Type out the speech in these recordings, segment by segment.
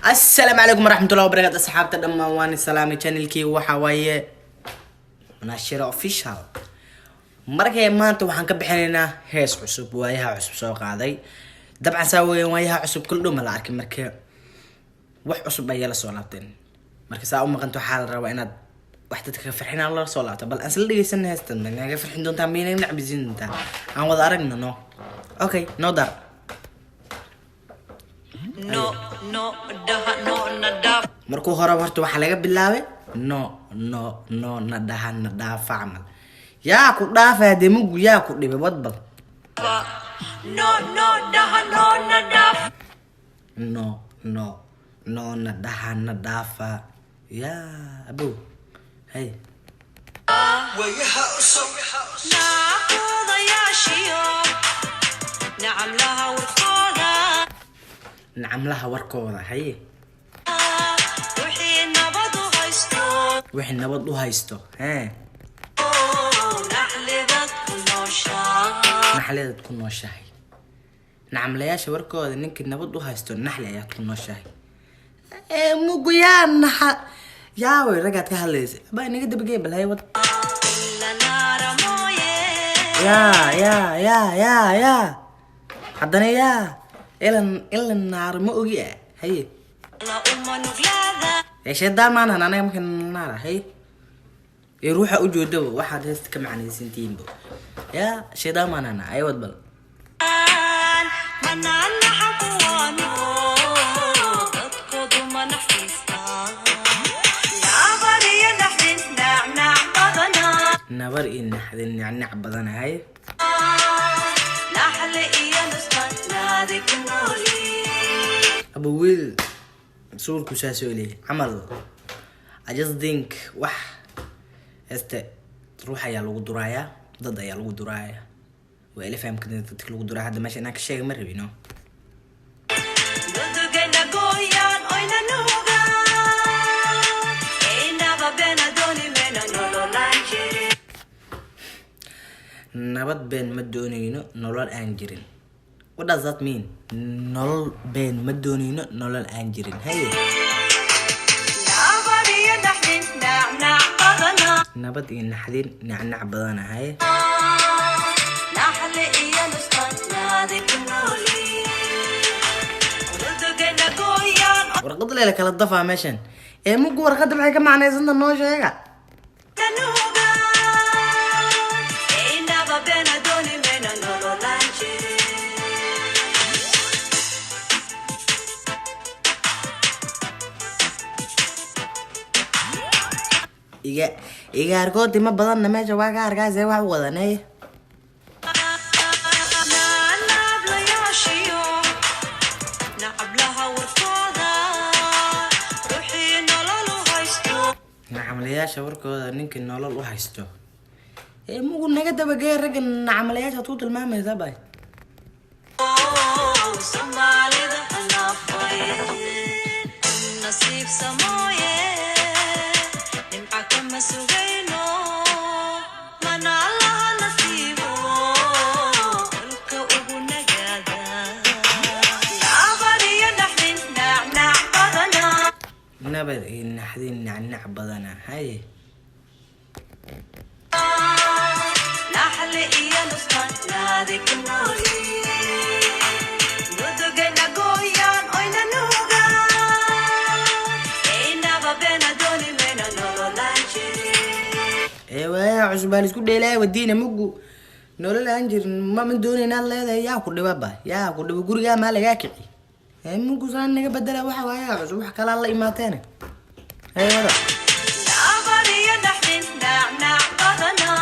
Assalaamu calaykum waraxmatullahi wabarakaatu, asxaabta dhammaan waan salaamay. Channelkii waxa waaye Nashira Official. Markay maanta waxaan ka bixinaynaa hees cusub, Waayaha Cusub soo qaaday. Dabcan saa weeyaan, Waayaha Cusub kul dhow ma la arkin. Marka wax cusub ayaa la soo laabteen. Marka saa u maqanto, waxaa la rabaa inaad wax dadka ka farxinaa la soo laabto. Bal aan isla dhegeysana heestan. Ma naga farxin doontaa, miyna nacbisiin doontaa? Aan wada aragno. No, okay, no dar. No, no, dhaha, no, na dhaaf. Markuu hore horta waxaa laga bilaabay "no, no, no, na dhaha, na dhaafa" camal. Yaa ku dhaafaya dee? Mugu yaa ku dhibay? Wadbal. No, no, dhaha, no, na dhaaf. "No, no, no, na dhaha, na dhaafa." Yaa abow, hay. Naaqudayaashiyo nacamlaha warkooda. Nacamlaha warkooda, haye. Wixii nabad u haysto. Wixii nabad u haysto, hee. Naxlidaad ku nooshaa. Naxlidaad ku nooshahay. Nacamlayaasha warkooda, ninkii nabad u haysto, naxli ayaad ku nooshahay. Ee mugu yaa naxa, yaaway raggaad ka hadlaysa baa inaga dabagey. Bal hay, wad. Ila naara mooye. Yaa yaa yaa yaa yaa, haddana yaa ilan ilan naar ma ogi ah, haye. La uma nuglaada. Ee shaydaan maanan anaga. Marka naara, haye, ee ruuxa u joodaba waxaad heesta ka macnaysantihiinba. Yaa shaydaan maanana ay, wad bal. Manaanaxa kuwaano dadkoodu manaxsiistaan naabariyo naxdin nacnac badanaa. Nabar iyo naxdin nacnac badana, haye. Naxli iyo nusqanaadi ku nooli. Aba wiil suurku saasoo leeyahay camal. I just think wax este ruux ayaa lagu durayaa, dad ayaa lagu duraaya. Waa ila faham karin dadka lagu duraya. Hadda meesha inaan ka sheega ma rabino. Dudugayna gooyaan oyna nuugaan inaba beena dooni mayna nololaan jirin. Nabad been ma doonayno, nolol aan jirin. What does that mean? Nolol been ma doonayno, nolol aan jirin, haye. Nabar iyo naxdin nacnac badanaa. Nabad iyo naxdin nacnac badana, haye. Naxli iyo nusqanaadi ku nooli dudugayna gooyaan. Warqad leela kala dafaa meeshan. Ee mugu warqadda maxay ka macnaysanta? Noo sheega. Oyna nuugaan inaba beena dooni mayna nololaan jirin. Iga igaarkooti ma badanna meesha waa ka arkaasee wax wadanay. Naablayaashiyo nacablaha warkooda, ruuxii nolol u haysto. Nacamlayaasha warkooda, ninkii nolol u haysto. Ee mugu naga dabageeya ragga nacamlayaasha ku tilmaamaysaa bay. Soomaalida hanaafay nasiib samooye, nimca kama sugayno, mana Allaha nasiibo dhulka ugu nagaada nabar iyo naxdin nacnac badanaa. Nabad iyo naxdin nacnac badana, haye. Naxli iyo nusqanaadi ku nooli dudugayna gooyaan oyna nuugaan inaba beena dooni mayna nololaan jirin. Ee Waayaha Cusub baa laisku dheelaya wadiina. Mugu nolol aan jirin ma doonaynaad leedahay. Yaa ku dhiba ba? Yaa ku dhiba? Gurigaa maa lagaa kici? Ee mugu saan naga bedela. Waxa Waayaha Cusub wax kalaa la imaateene. Ee wada. Nabar iyo naxdin nacnac badanaa,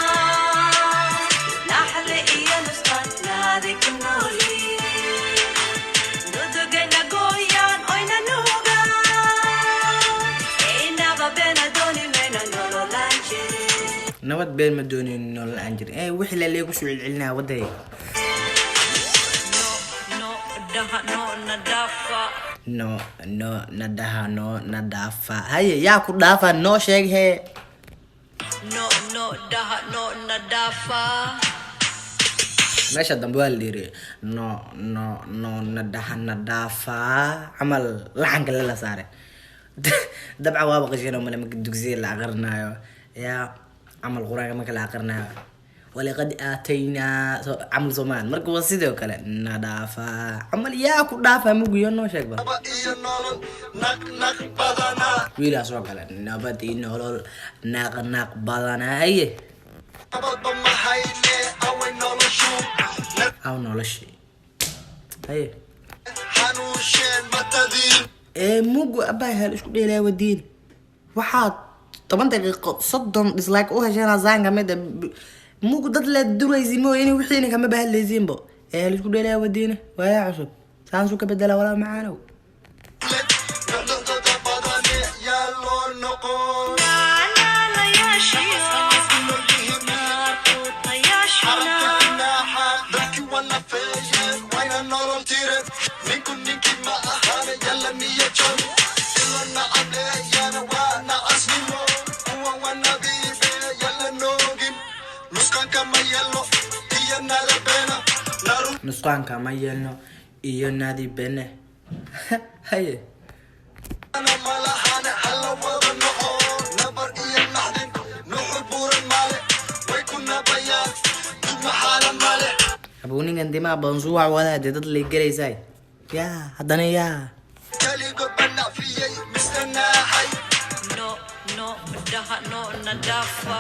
naxli iyo nusqanaadi ku nooli dudugayna gooyaan oyna nuugaan inaba beena dooni mayna nololaan jirin. Nabad been ma doonayn, nolol aan jirin. Ee wixii la leegu soo celcelinaa waday. No, no, dhaha, no, na dhaafa. "No, no, na dhaha, no, na dhaafa." Haye, yaa ku dhaafa? Noo sheeg hee. No, no, dhaha, no, na dhaafa. Meesha dambe waa la yiri "no no no na dhaha na dhaafaa" camal, laxanka lala saaray. Dabcan waaba qashin oo male marka dugsiga la aqrinayo, yaa camal Qur-aanka marka la aqrinayo, "Walaqad aataynaa" camal soomaan. Marka waa sidoo kale "na dhaafaa" camal. Yaa ku dhaafaa mugiyo? Noo sheeg bal. Iyo nolol naq naq badanaa. Wiilaa soo gala, "Nabad iyo nolol naaq naaq badanaa." Haye. Nabadba ma hayne, away noloshu? Aw noloshii? Haye. Xanuusheen matadiin. Ee mugu abaa hel isku dheelaa wadiin. Waxaad 10 daqiiqo 30 dislike u hesheen saan kamid a mugu dad le duraysi mooye, wixiina kama bahadlaysiinbo. Ee hel isku dheelaa wadiine. Waayaa cusub saansu ka bedela walaa macaanow. Nuxnuxdooda badane, yaa loo noqon? Naalayaashiyo naarkutayaashuna. Xaramka dadkii waa nafeeyeen, wayna nolol tireen. Ninku ninkii ma ahaane, yalla niya jabi ila nacableeyana waa nacasnimo. Kuwan waa nabiibe, yalla noogin. Nusqanka ma yeelno iyo nadabeena naru. Nusqaanka ma yeelno iyo naadi bene. Haye. Malahane hala wada noqo. Nabar iyo naxdin nuxur buuran male, way ku nabayaan dib maxaana male. Abuuninkan dimaha badan suu wax wadaa dee, dad lay gelaysaay. Yaa haddana yaa. Kaligood ba nacfiyey misna naaxay. No no dhaha no na dhaafa.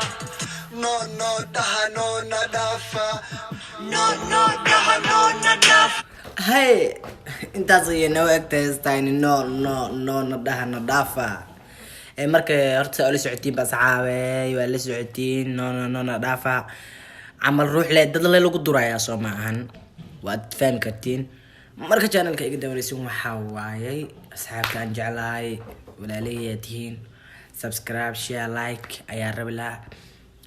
No no dhaha no na dhaafa. No no dhaha no na dhaafa. Hay, intaas ayay noo egtahay heestayni "No no no na dhaha na dhaafa". Ee marka horta waa la socotiin ba asxaabey, waa la socotiin. "No no no na dhaafa" camal, ruux le dad le lagu durayaa soo ma ahan, waad fahmi kartiin. Marka channelka iga dawareysin waxaa waayay asxaabta aan jeclahay, walaalahay tihiin. Subscribe, share, like ayaa rabi lahaa.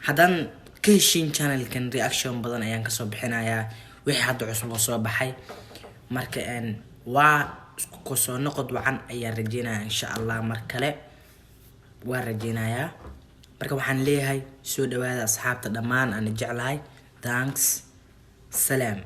Haddaan ka heshiin channelkan, reaction badan ayaan kasoo bixinayaa wixii hadda cusub oo soo baxay. Marka waa isku kusoo noqod wacan ayaan rajeynayaa, insha Allah. Mar kale waan rajeynayaa. Marka waxaan leeyahay soo dhawaada asxaabta dhammaan aan jeclahay. Thanks, salaam.